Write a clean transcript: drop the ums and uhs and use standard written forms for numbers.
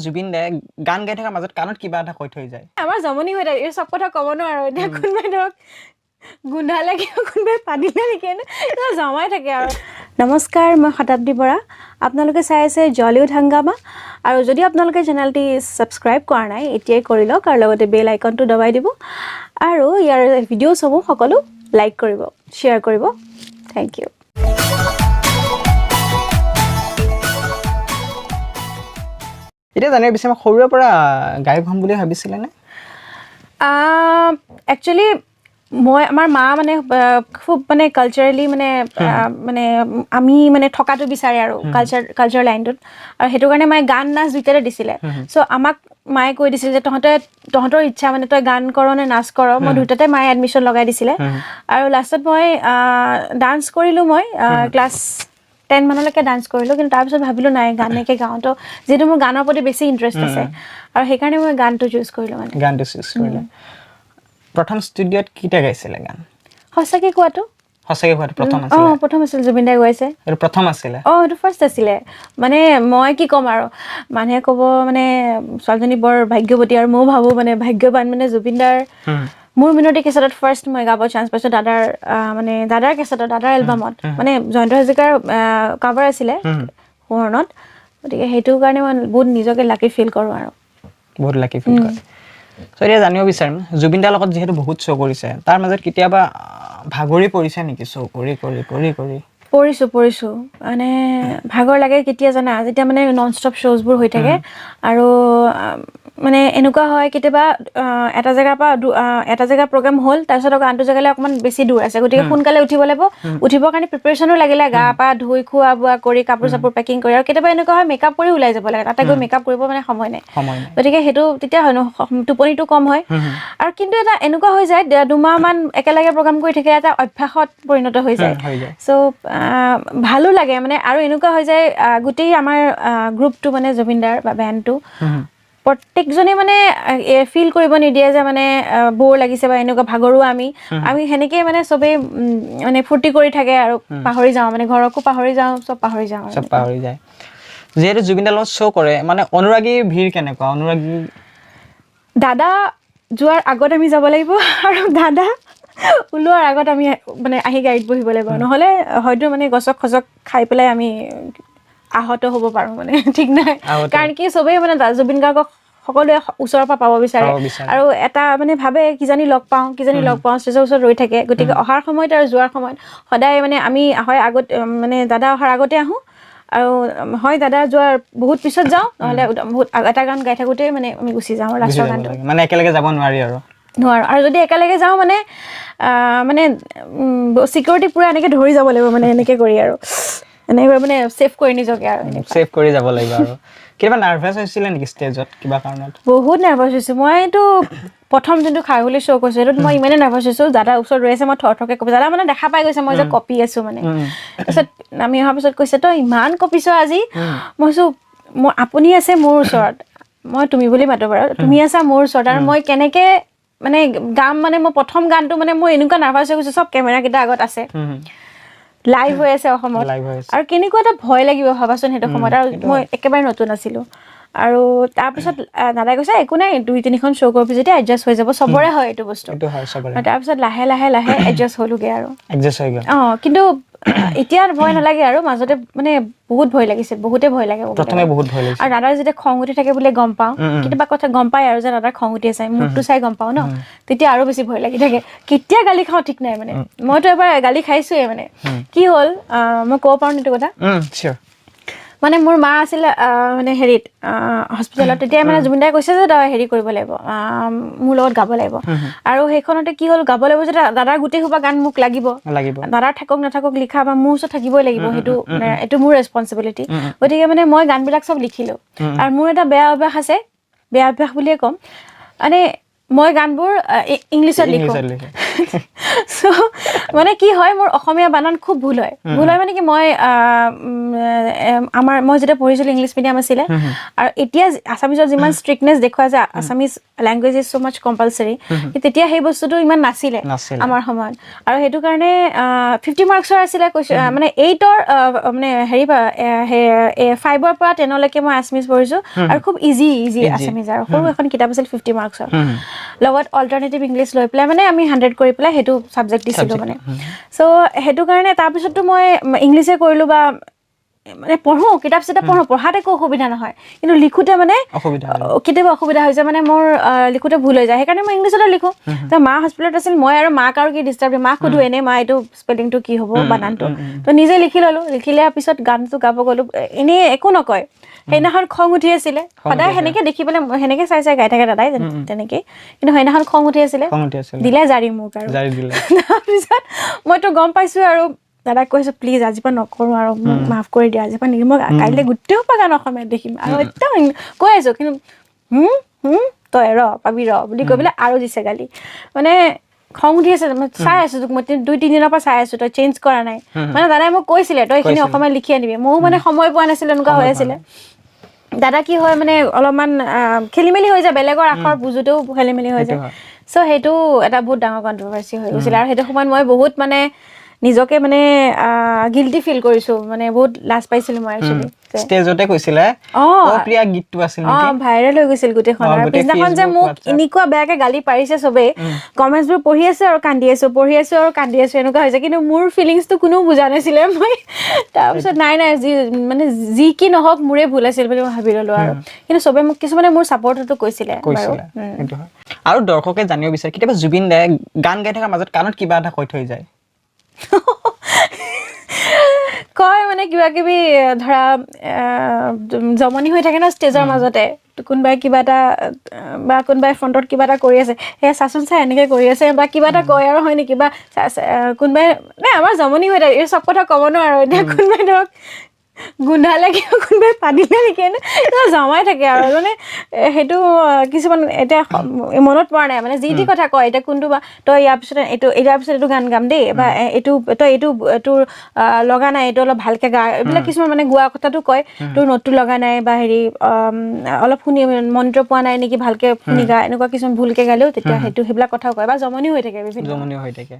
জুবিন দাই গান গাই থকাৰ মাজত কাণত কিবা এটা কৈ থৈ যায়। আমাৰ জমনি হৈ থাকে, এই চব কথা ক'ব নোৱাৰো। এতিয়া কোনোবাই ধৰক গোন্ধালে, কিবা কোনোবাই পাতিলে নেকি, এনে কিবা জমাই থাকে আৰু। নমস্কাৰ, মই শতাব্দী বৰা। আপোনালোকে চাই আছে জলিউড হাংগামা। আৰু যদি আপোনালোকে চেনেলটি ছাবস্ক্ৰাইব কৰা নাই, এতিয়াই কৰি লওক আৰু লগতে বেল আইকনটো দবাই দিব আৰু ইয়াৰ ভিডিঅ'সমূহ সকলো লাইক কৰিব, শ্বেয়াৰ কৰিব। Thank you. এতিয়া জানিব বিচাৰিম, সৰুৰে পৰা গায়ক হ'ম বুলি ভাবিছিলেনে? একচুৱেলি মই আমাৰ মা মানে খুব মানে কালচাৰেলি মানে মানে আমি মানে থকাটো বিচাৰে আৰু কালচাৰ লাইনটোত, আৰু সেইটো কাৰণে মায়ে গান নাচ দুইটাতে দিছিলে। চ' আমাক মায়ে কৈ দিছিল যে তহঁতৰ ইচ্ছা, মানে তই গান কৰ নে নাচ কৰ। মই দুইটাতে মায়ে এডমিশ্যন লগাই দিছিলে আৰু লাষ্টত মই ডান্স কৰিলোঁ। মই ক্লাছ 10 মানলৈকে ডান্স কৰিলোঁ, কিন্তু তাৰপিছত ভাবিলোঁ নাই, গানকে গাওঁ। তো যিহেতু মোৰ গানৰ প্ৰতি বেছি ইণ্টাৰেষ্ট আছে আৰু সেইকাৰণে মই গানটো চুজ কৰিলোঁ মানে। গানটো চুজ কৰিলে। প্ৰথম ষ্টুডিঅ'ত কেতিয়া গাইছিলে গান? সঁচাকৈ কোৱাটো। সঁচাকৈ কোৱাটো প্ৰথম আছিলে? অঁ, প্ৰথম আছিল। জুবিন দাই গাইছে। এইটো প্ৰথম আছিলে? অঁ, এইটো ফাৰ্ষ্ট আছিলে। মানে মই কি ক'ম আৰু, মানুহে ক'ব মানে ছোৱালীজনী বৰ ভাগ্যৱতী আৰু ময়ো ভাবোঁ মানে ভাগ্যৱান। মানে জুবিনদাৰ মোৰ মিনতি কেছেটত ফাৰ্ষ্ট মই গাব চান্স পাইছোঁ, দাদাৰ মানে দাদাৰ কেছেটত, দাদাৰ এলবামত, মানে জয়ন্ত হাজৰিকাৰ কাভাৰ আছিলে সোঁৱৰণত। গতিকে সেইটো কাৰণে মই বহুত নিজকে লাকি ফিল কৰোঁ আৰু। বহুত লাকি ফিল কৰে। চ' এতিয়া জানিব বিচাৰিম, জুবিন দাৰ লগত যিহেতু বহুত শ্ব' কৰিছে, তাৰ মাজত কেতিয়াবা ভাগৰি পৰিছে নেকি শ্ব' কৰি কৰি কৰি কৰি? পৰিছোঁ, পৰিছোঁ। মানে ভাগৰ লাগে কেতিয়া জানা? যেতিয়া মানে নন ষ্টপ শ্ব'জবোৰ হৈ থাকে আৰু মানে এনেকুৱা হয় কেতিয়াবা এটা জেগাৰ পৰা এটা জেগাৰ প্ৰগ্ৰেম হ'ল, তাৰপিছত আকৌ আনটো জেগালৈ অকণমান বেছি দূৰ আছে, গতিকে সোনকালে উঠিব লাগিব। উঠিবৰ কাৰণে প্ৰিপেৰেশ্যনো লাগিলে, গা পা ধুই, খোৱা বোৱা কৰি, কাপোৰ চাপোৰ পেকিং কৰি, আৰু কেতিয়াবা এনেকুৱা হয় মেকআপ কৰি ওলাই যাব লাগে, তাতে গৈ মেকআপ কৰিব মানে সময় নাই। সময় নাই। গতিকে সেইটো তেতিয়া হয় ন, টোপনিটো কম হয়। আৰু কিন্তু এটা এনেকুৱা হৈ যায়, 2 মাহমান একেলগে প্ৰগ্ৰাম কৰি থাকিলে এটা অভ্যাসত পৰিণত হৈ যায়। হৈ যায়। চ' ভালো লাগে মানে। আৰু এনেকুৱা হৈ যায়, গোটেই আমাৰ গ্ৰুপটো, মানে জুবিনদাৰ বা বেণ্ডটো, প্ৰত্যেকজনে মানে ফিল কৰিব নিদিয়ে যে মানে ব'ৰ লাগিছে বা এনেকুৱা ভাগৰুৱা। আমি আমি সেনেকেই মানে চবেই মানে ফূৰ্তি কৰি থাকে আৰু পাহৰি যাওঁ, মানে ঘৰকো পাহৰি যাওঁ, চব পাহৰি যাওঁ আৰু। চব পাহৰি যায়। যিহেতু জুবিন দাৰ লগত শ্ব' কৰে, মানে অনুৰাগী ভিৰ কেনেকুৱা অনুৰাগী? দাদা যোৱাৰ আগত আমি যাব লাগিব আৰু দাদা ওলোৱাৰ আগত আমি মানে আহি গাড়ীত বহিব লাগিব, নহ'লে হয়তো মানে গছক খচক খাই পেলাই আমি আহত হ'ব পাৰোঁ, মানে ঠিক নাই। আহত। কাৰণ কি চবেই মানে জুবিন গাৰ্গক সকলোৱে ওচৰৰ পৰা পাব বিচাৰে। পাব বিচাৰে। আৰু এটা মানে ভাবে কিজানি লগ পাওঁ, কিজানি লগ পাওঁ, ষ্টেজৰ ওচৰত ৰৈ থাকে। গতিকে অহাৰ সময়ত আৰু যোৱাৰ সময়ত সদায় মানে আমি হয় আগত মানে দাদা অহাৰ আগতে আহোঁ আৰু হয় দাদা যোৱাৰ বহুত পিছত যাওঁ, নহ'লে বহুত এটা গান গাই থাকোঁতেই মানে আমি গুচি যাওঁ গুচি লাষ্টৰ যাব গানটো। লাগে। মানে একেলগে যাব নোৱাৰি আৰু? নোৱাৰোঁ। আৰু যদি একেলগে যাওঁ মানে মানে চিকিউৰিটি পূৰা এনেকৈ ধৰি যাব লাগিব, মানে এনেকৈ কৰি আৰু এনেকৈ মানে ছেভ কৰি নিজকে আৰু এনেকুৱা। ছেভ কৰি যাব লাগিব। আৰু কেতিয়াবা নাৰ্ভাছ হৈছিলে নেকি ষ্টেজত কিবা কাৰণত? বহুত নাৰ্ভাছ হৈছোঁ। মইতো প্ৰথম যোনটো খাৰঘুলি শ্ব' কৰিছোঁ, সেইটোত মই ইমানেই নাৰ্ভাছ হৈছোঁ, দাদা ওচৰত ৰৈ আছে, মই থৰ থৰকৈ কঁপি, দাদা মানে দেখা পাই গৈছে মই যে কঁপি আছোঁ মানে। তাৰপিছত নামি অহাৰ পিছত কৈছে, তই ইমান কঁপিছ আজি? মই কৈছোঁ, মই আপুনি আছে মোৰ ওচৰত, মই তুমি বুলি মাতো বাৰু, তুমি আছা মোৰ ওচৰত আৰু মই কেনেকৈ মানে গাম? মানে মই প্ৰথম গানটো মানে মই এনেকুৱা নাৰ্ভাছ হৈ গৈছোঁ, চব কেমেৰাকেইটা আগত আছে, লাইভ হৈ আছে অসমত। লাইভ হৈ আছে। আৰু কেনেকুৱা এটা ভয় লাগিব ভাবাচোন সেইটো সময়ত, আৰু মই একেবাৰে নতুন আছিলোঁ। আৰু তাৰপিছত দাদাই কৈছে, একো নাই, দুই তিনিখন শ্ব' কৰিবি যেতিয়া এডজাষ্ট হৈ যাব, চবৰে হয় এইটো বস্তু। এইটো হয় চবৰে। আৰু তাৰপিছত লাহে লাহে লাহে এডজাষ্ট হ'লোগৈ আৰু। এডজাষ্ট হৈ গ'ল। অঁ, কিন্তু এতিয়া ভয় নালাগে আৰু। মাজতে মানে বহুত ভয় লাগিছিল, বহুতে ভয় লাগে ক'বলৈ প্ৰথমে গ'লে। বহুত ভয় লাগিছিল। আৰু দাদাৰ যেতিয়া খং উঠি থাকে বুলি গম পাওঁ, উম, উম। কেতিয়াবা কথা গম পায় আৰু যে দাদাৰ খং উঠি আছে, মুখটো চাই গম পাওঁ ন, তেতিয়া আৰু বেছি ভয় লাগি থাকে। কেতিয়া গালি খাওঁ ঠিক নাই। মানে মইতো এবাৰ গালি খাইছোৱে। মানে কি হ'ল, মই ক'ব পাৰোঁ এইটো কথা? চিয়'ৰ। মানে মোৰ মা আছিলে মানে হেৰিত হস্পিটেলত তেতিয়া, মানে জুবিন দাই কৈছে যে তই হেৰি কৰিব লাগিব, মোৰ লগত গাব লাগিব। আৰু সেইখনতে কি হ'ল, গাব লাগিব যেতিয়া দাদাৰ গোটেই সোপা গান মোক লাগিব। লাগিব। দাদাৰ থাকক নাথাকক লিখা বা মোৰ ওচৰত থাকিবই লাগিব, সেইটো মানে এইটো মোৰ ৰেচপনচিবিলিটি। গতিকে মানে মই গানবিলাক চব লিখিলোঁ। আৰু মোৰ এটা বেয়া অভ্যাস আছে, বেয়া অভ্যাস বুলিয়ে ক'ম, মানে মই গানবোৰ ইংলিছত লিখোঁ। ইংলিছত লিখে। চ' মানে কি হয়, মোৰ অসমীয়া বানান খুব ভুল হয়। ভুল হয় মানে কি, মই আমাৰ মই যেতিয়া পঢ়িছিলোঁ ইংলিছ মিডিয়াম আছিলে আৰু এতিয়া আছামিজত যিমান ষ্ট্ৰিকনেছ দেখুওৱা যায়, Assamese language is so much compulsory, তেতিয়া সেই বস্তুটো ইমান নাছিলে নাছিলে। আমাৰ সময়ত। আৰু সেইটো কাৰণে 50 মাৰ্কছৰ আছিলে কৈছোঁ, মানে এইটৰ মানে হেৰি 5ৰ পৰা 10লৈকে মই আছামিজ পঢ়িছোঁ আৰু খুব ইজি ইজি আছামিজ আৰু সৰু এখন কিতাপ আছিল 50 মাৰ্কছৰ, লগত অল্টাৰনেটিভ ইংলিছ লৈ পেলাই মানে আমি 100 কৰি পেলাই সেইটো ছাবজেক্ট দিছিলোঁ মানে। চ' সেইটো কাৰণে তাৰপিছততো মই ইংলিছে কৰিলোঁ বা মানে পঢ়োঁ, কিতাপ চিতাপ পঢ়োঁ, পঢ়াত একো অসুবিধা নহয়, কিন্তু লিখোঁতে মানে অসুবিধা হয়। কেতিয়াবা অসুবিধা হৈ যায়, মানে মোৰ লিখোঁতে ভুল হৈ যায়। সেইকাৰণে মই ইংলিছতে লিখোঁ। তো মা হস্পিটেলত আছিল, মই আৰু মাক আৰু কি ডিষ্টাৰ্ব দিম, মাক সোধোঁ এনেই, মা এইটো স্পেলিংটো কি হ'ব বানানটো। তো নিজে লিখি ল'লোঁ। লিখি লোৱাৰ পিছত গানটো গাব গ'লোঁ, এনেই একো নকয়। সেইদিনাখন খং উঠি আছিলে। সদায় সেনেকে দেখি পেলাই সেনেকে চাই চাই গাই থাকে দাদাই তেনেকেই, কিন্তু সেইদিনাখন খং উঠি আছিলে। খং উঠি আছিলে। দিলে জাৰি মোক আৰু। জাৰি দিলে। তাৰপিছত মইতো গম পাইছোঁ আৰু দাদাক কৈছোঁ, প্লিজ আজিৰ পৰা নকৰোঁ আৰু, মোক মাফ কৰি দিয়া, আজিৰ পৰা নিদিম মই, কাইলৈ গোটেই সোপা গান অসমীয়াত লিখিম। আৰু একদম কৈ আছোঁ, কিন্তু হুম হুম তই ৰ পাবি ৰ বুলি কৈ পেলাই আৰু দিছে গালি। মানে খং উঠি আছে, মই চাই আছোঁ তোক, মই 2-3 দিনৰ পৰা চাই আছোঁ, তই চেঞ্জ কৰা নাই। মানে দাদাই মোক কৈছিলে, তই এইখিনি কৈছিলে। অসমীয়াত লিখি আনিবি। ময়ো মানে সময় পোৱা নাছিলোঁ, এনেকুৱা হৈ আছিলে। দাদা কি হয় মানে অলপমান খেলি মেলি হৈ যায়, বেলেগৰ আখৰ বুজোতেও খেলি মেলি হৈ সেইটো যায়। হয়। চ' সেইটো এটা বহুত ডাঙৰ কণ্ট্ৰভাৰ্চি হৈ গৈছিলে আৰু সেইটো সময়ত মই বহুত মানে নিজকে মানে গিল্টি ফিল কৰিছোঁ, মানে বহুত লাজ পাইছিলোঁ মই একচুৱেলি। ষ্টেজতে কৈছিলে। অ। অ প্ৰিয়া গীতটো আছিল অ। নেকি? ভাইৰেল হৈ গৈছিল গোটেইখন। অ, আৰু গোটেই পিছদিনাখন যে Facebook, মোক WhatsApp। এনেকুৱা বেয়াকে গালি পাৰিছে চবেই, কমেণ্টছবোৰ পঢ়ি আছো আৰু কান্দি আছো, পঢ়ি আছো আৰু কান্দি আছো, এনেকুৱা হৈছে। কিন্তু মোৰ ফিলিংছটো কোনেও বুজা নাছিলে। মই তাৰপিছত নাই নাই, যি মানে যি কি নহওক মোৰে ভুল আছিল বুলি মই ভাবি ল'লো আৰু। কিন্তু চবে মোক, কিছুমানে মোৰ ছাপৰ্টতো কৈছিলে বাৰু। কৈছিলে, সেইটো হয়। আৰু দৰ্শকে জানিব বিচাৰে, কেতিয়াবা জুবিন দায়ে গান গাই থকাৰ মাজত কাণত কিবা এটা কৈ থৈ যায়? কয় মানে কিবা কিবি, ধৰা জমনি হৈ থাকে ন ষ্টেজৰ মাজতে, তো কোনোবাই কিবা এটা বা কোনোবাই ফ্ৰণ্টত কিবা এটা কৰি আছে, সেই চাচোন চাই এনেকে কৰি আছে বা কিবা এটা কয় আৰু হয় নেকি, বা কোনোবাই মানে আমাৰ জমনি হৈ থাকে, এই চব কথা ক'ব নোৱাৰো এতিয়া। কোনোবাই ধৰক গোন্ধালে কিবা, কোনোবাই পাতিলে নেকি, এনে কিবা জমাই থাকে আৰু মানে সেইটো কিছুমান এতিয়া মনত পৰা নাই, মানে যি টি কথা কয়। এতিয়া কোনটো বা তই ইয়াৰ পিছত এইটো, ইয়াৰ পিছত এইটো গান গাম দেই, বা এইটো তই এইটো তোৰ লগা নাই, এইটো অলপ ভালকে গা, এইবিলাক কিছুমান মানে গোৱা কথাটো কয়, তোৰ নোটটো লগা নাই বা হেৰি অলপ শুনি মন্ত্ৰ পোৱা নাই নেকি, ভালকে শুনি গা, এনেকুৱা কিছুমান ভুলকে গালেও তেতিয়া সেইটো সেইবিলাক কথাও কয় বা জমনি হৈ থাকে বিভিন্ন। জমনি হৈ থাকে।